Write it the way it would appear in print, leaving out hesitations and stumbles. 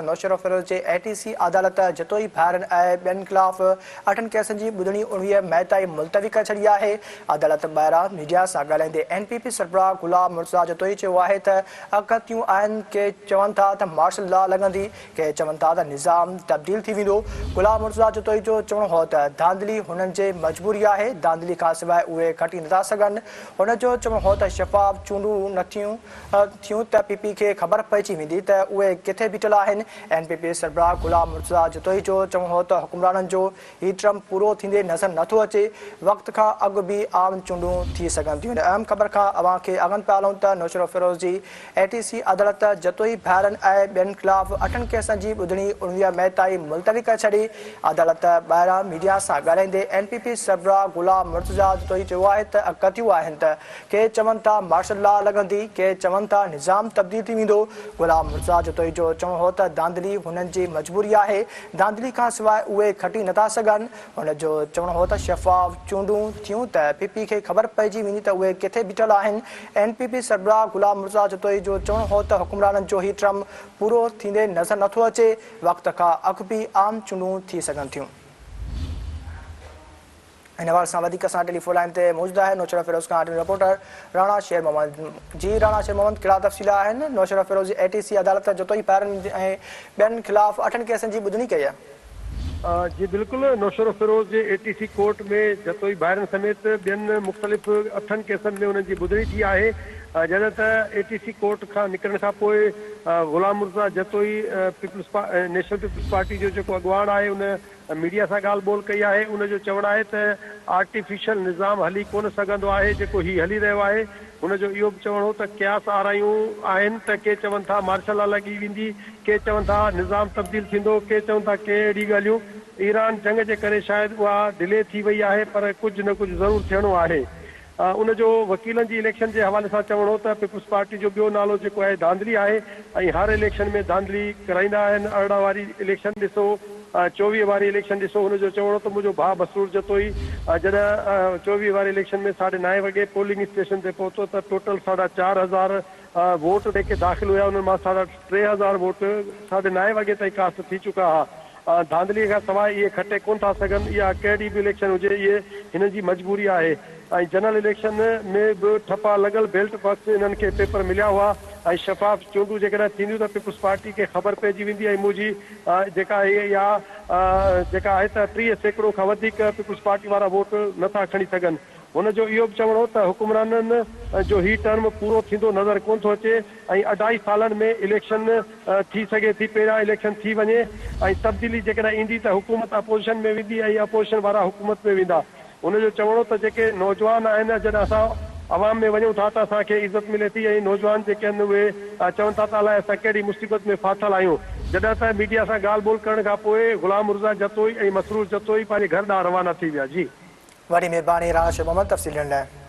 نوشهروفيروز جي اي ٽي سي عدالت جتوئي ڀائرن ۽ ٻين خلاف اٺن ڪيسن جي ٻڌڻي 19 مئي تائين ملتوي ڪري ڇڏي آهي. عدالت ٻاهران ميڊيا سان ڳالهائيندي اين پي پي سربراهه غلام مرتضيٰ جتوئي چيو آهي ته اڳڪٿيون آهن، ڪي چون ٿا ته مارشل لا لڳندي، ڪي چون ٿا ته نظام تبديل ٿي ويندو. غلام مرتضيٰ جتوئي جو چوڻ هو ته ڌانڌلي هنن جي مجبوري آهي، ڌانڌلي کانسواء اهي کٽي نٿا سگهن. هن جو چوڻ هو ته شفاف چونڊون نه ٿيون. ٿيون ته پي پي کي خبر پئجي ويندي ته اهي ڪٿي بيٺل آهن. اين پي پي سربراهه غلام مرتضيٰ جتوئي جو چوڻ هو ته حڪمرانن جو هي ٽرم پورو ٿيندي نظر نٿو اچي، وقت کان اڳ به عام چونڊون ٿي سگهن ٿيون. هن اهم خبر کان اوهان کي آگاهه پيا هلون ته نوشهروفيروز جي اي ٽي سي عدالت جتوئي ڀائرن ۽ ٻين خلاف اٺن ڪيسن جي ٻڌڻي 19 مئي تائين ملتوي ڪري ڇڏي. عدالت ٻاهران ميڊيا سان ڳالهائيندي اين پي پي سربراهه غلام مرتضيٰ جتوئي چيو آهي ته اڳڪٿيون آهن ته ڪي چون ٿا مارشل لا لڳندي، ڪي چون ٿا نظام تبديل ٿي ويندو. غلام مرتضيٰ جتوئي جو چوڻ هو ته ڌانڌلي هنن جي مجبوري آهي، ڌانڌلي کان سواء اهي کٽي نٿا سگهن. هن جو چوڻ هو ته شفاف چونڊون ٿيون ته پي پي کي خبر پئجي ويندي ته اهي ڪٿي بيٺل آهن. اين پي پي سربراهه غلام مرتضيٰ جتوئي جو چوڻ هو ته حڪمرانن جو هي ٽرم پورو ٿيندي نظر نٿو اچي، وقت کان اڳ به عام چونڊون ٿي سگهن ٿيون. ان حوالي سان وڌيڪ اسان ٽيليفون لائين تي موجود آهي نوشهروفيروز کان اٽارني رپورٽر راڻا شير محمد جي راڻا شير محمد ڪهڙا تفصيل آهن نوشهروفيروز جي اي ٽي سي عدالت جتوئي ڀائرن ۽ ٻين خلاف اٺن ڪيسن جي ٻڌڻي ڪئي آهي. جي بلڪل نوشهروفيروز جي اي ٽي سي ڪورٽ ۾ جتوئي ڀائرن سميت ٻين مختلف اٺن ڪيسن ۾ انهن جي ٻڌڻي ٿي آهي جڏهن ته اي ٽي سي ڪورٽ کان نڪرڻ کان پوء Ghulam Murtaza Jatoi peoples national peoples party جو جيڪو اڳواڻ آهي ان ميڊيا سان ڳالهه ٻولهه ڪئي آهي ان جو چوڻ آهي ته آرٽيفيشل نظام هلي ڪونه سگهندو آهي جيڪو هي هلي رهيو آهي هن جو اهو به چوڻ هو ته قياس آرائيون آهن ته ڪي چون ٿا مارشل لا لڳي ويندي ڪي چون ٿا نظام تبديل ٿيندو ڪي چون ٿا ڪي اهڙي ڳالهيون ايران جنگ جي ڪري شايد اها ڊلي ٿي وئي آهي پر ڪجهه نه ڪجهه ضرور ٿيڻو آهي ان جو وڪيلن جي اليڪشن جي حوالي سان چوڻ هو ته پيپلز پارٽي جو ٻيو نالو جيڪو آهي ڌانڌلي آهي ۽ هر اليڪشن ۾ ڌانڌلي ڪرائيندا آهن 18 واري اليڪشن ڏسو 24 واري اليڪشن ڏسو هن جو چوڻ هو ته منهنجو ڀاء مسرور جتوئي جڏهن 24 واري اليڪشن ۾ ساڍي نائين وڳي پولنگ اسٽيشن تي پهتو ته ٽوٽل ساڍا 4000 ووٽ جيڪي داخل هيا انهن مان ساڍا 3000 ووٽ ساڍي نائين وڳي تائين ڪاسٽ ٿي چڪا ها ڌانڌلي کان سواء اهي کٽي ڪونه ٿا سگهن، اها ڪهڙي به اليڪشن هجي اهي هنن جي مجبوري آهي ۽ جنرل اليڪشن ۾ به ٺپا لڳل بيلٽ باڪس انهن کي پيپر مليا هئا ۽ شفاف چونڊون جيڪڏهن ٿينديون ته پيپلز پارٽي کي خبر پئجي ويندي ۽ منهنجي جيڪا آهي اها جيڪا آهي ته 30% کان وڌيڪ پيپلز پارٽي وارا ووٽ نه ٿا کڻي سگهن. هن جو اهو به چوڻ هو ته حڪمرانن جو هي ٽرم پورو ٿيندو نظر ڪونه ٿو اچي ۽ اڍائي سالن ۾ اليڪشن ٿي سگهي ٿي، پهريان اليڪشن ٿي وڃي ۽ تبديلي جيڪڏهن ايندي ته حڪومت اپوزيشن ۾ ويندي ۽ اپوزيشن وارا حڪومت ۾ ويندا. هن جو چوڻ هو ته جيڪي نوجوان آهن جڏهن اسان عوام ۾ وڃون ٿا ته اسان کي عزت ملي ٿي ۽ نوجوان جيڪي آهن اهي چون ٿا ته الائي اسان ڪهڙي مصيبت ۾ ڦاٿل آهيون. جڏهن ته ميڊيا سان ڳالهه ٻولهه ڪرڻ کان پوء غلام مرتضيٰ جتوئي ۽ مسرور جتوئي پنهنجي گهر ڏانهن روانا ٿي ويا. جي. وڏي مھرباني راڻا شير محمد تفصيل ڏيڻ لاء.